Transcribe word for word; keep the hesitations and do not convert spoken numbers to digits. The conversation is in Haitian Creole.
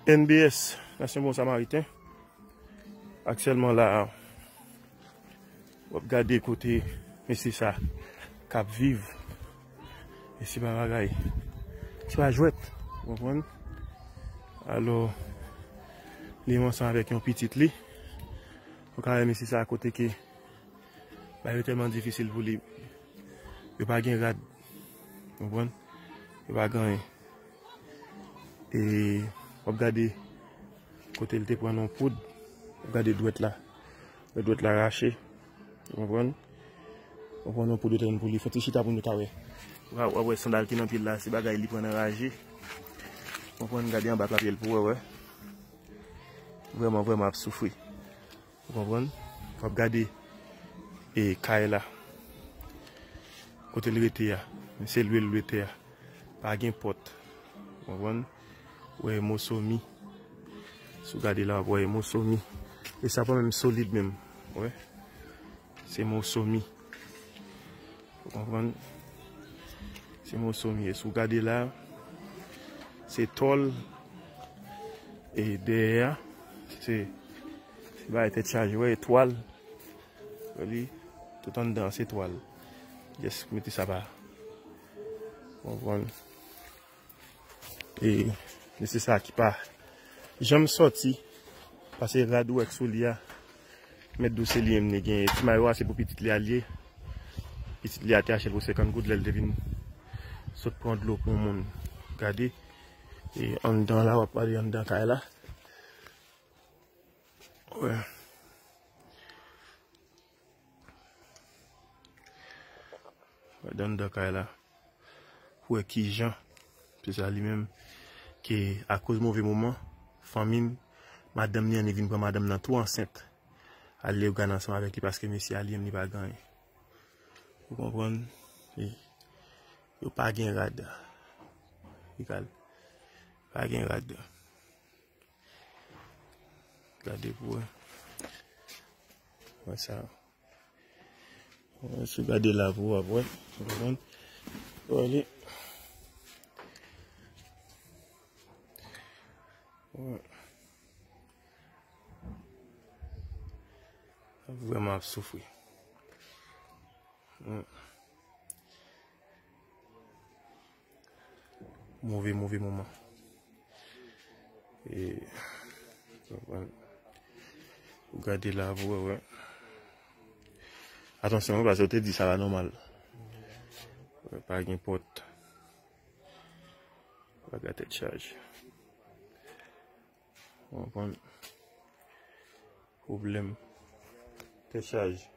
N B S, Nasyon Bon Samariten. Aktyèlman la, w ap gade kote mesye sa k ap viv. E se pa bagay, se pa jwèt, ou konprann? Alò, li menm ansanm avèk yon pitit li. Ou ka wè mesye sa kote ke bagay yo tèlman difisil pou li. Yo pa gen rad, ou konprann? Yo pa gen anyen. E w ap gade kote l te pran yon poud, w ap gade dwèt la. Dwèt la rache, ou konprann? W ap pran yon poud yo te vin pou li. Fò ti chita pou nou ta wè. W ap, w ap wè sandal ki nan pye l la, se bagay li pran nan raje. Ou konprann? Gade anba papye l pou wè, wè. Vrèman, vrèman ap soufri. Ou konprann? W ap gade e kay la. Kote l rete a. Se lwe l rete a. Pa gen pòt. Ou konprann? Wè moso mi. Si w gade la, w ap wè moso mi. E sa pa menm solid menm. Wè. Se moso mi. Ou konprann? Se moso mi ye. Si w gade la, se tòl. E dèyè a, se, se bagay tèt chaje. Wè, e twal. Wè li, tout anndan an, se twal. Jis mete sa pa. Ou konprann? E, e se sa ki pa janm sòti, pase rad ou wè k sou li a. Mèt di w se li menm li genyen. Ti mayo a se pou pitit li a l ye. Pitit li a te achte l pou senkant goud lè l te vin sot pran dlo pou yon moun. Gade. E anndan la, w ap gade anndan kay la. Wè. Gade anndan kay la. Pou wè kijan. Se sa li menm. Ke akoz move moman, fanmi m, madanm li an, li vin pran madanm nan tou ansent. Al lè yo gade ansanm avèk li paske mesye a li menm li pa gen anyen. Ou konprann? Li, yo pa gen rad. Li kal. Pa gen rad. Gade pou wè. Wè sa. Wè, si w gade la pou w ap wè. Ou konprann? Wè li. Wè. Vrèman ap soufri. Hmm. Move, move moman. E, ou gade la pou wè, wè. Atansyon, paske yo te di sa pa nòmal. Wè, pa gen pòt. Bagay tèt chaje. Ou konprann? Pwoblèm. Tèt chaje.